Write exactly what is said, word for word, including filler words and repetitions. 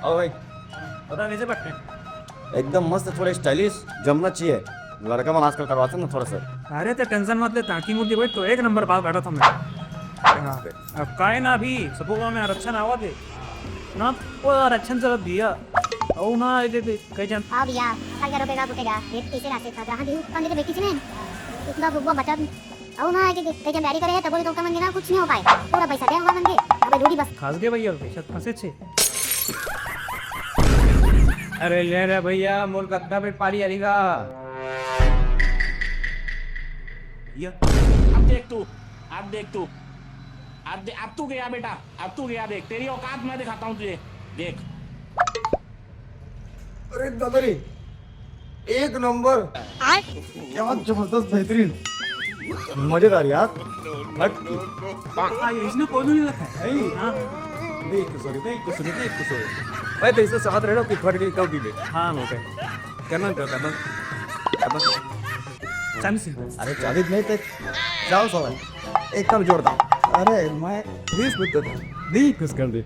और भाई, पता कैसे बैठे? एकदम मस्त, थोड़े स्टाइलिश जमना चाहिए। लड़का मन आजकल करवाते ना थोड़ा सा। अरे, ते टेंशन मत ले, ताकि मुझे भाई तो एक नंबर बाल काटा था मैं। हाँ। अब काय ना अभी सबो गाँव में आरक्षण आवा दे ना, वो आरक्षण से दिया। और ना, ये दे, कई जन हाँ भैया, अगर रुकेगा, रुकेगा, रेट कैसे रहते था, जहाँ भी कम देते बेटी से नहीं, इतना रुपया बचा भी। और ना, कि कई जन बैरी करे है, तब बोले तो कम ना, कुछ नहीं हो पाए, पूरा पैसा दे हुआ मन के, अबे डूडी बस। खास गए भैया, पैसा फंसे छे। अरे ले रे भैया, मोर कत्ता पे पानी आएगा। भैया, अब देख तू, अब देख तू, अब दे, अब तू गया बेटा, अब तू गया, देख तेरी औकात मैं दिखाता हूँ तुझे, देख। अरे दादा रे, एक नंबर। क्या जबरदस्त, बेहतरीन, मजेदार यार। हट। हाँ, इसने कोई नहीं रखा है। नहीं। हाँ। देख कुछ नहीं, देख कुछ नहीं, देख कुछ नहीं। भाई, तो इससे साथ रहना, कुछ फट गई कब भी ले। हाँ, ओके। करना तो, करना। करना। चालीस है। अरे, चालीस नहीं थे। जाओ सवाल। एकदम जोरदार। अरे, मैं बीस मिनट देता हूँ। नहीं, कुछ कर दे।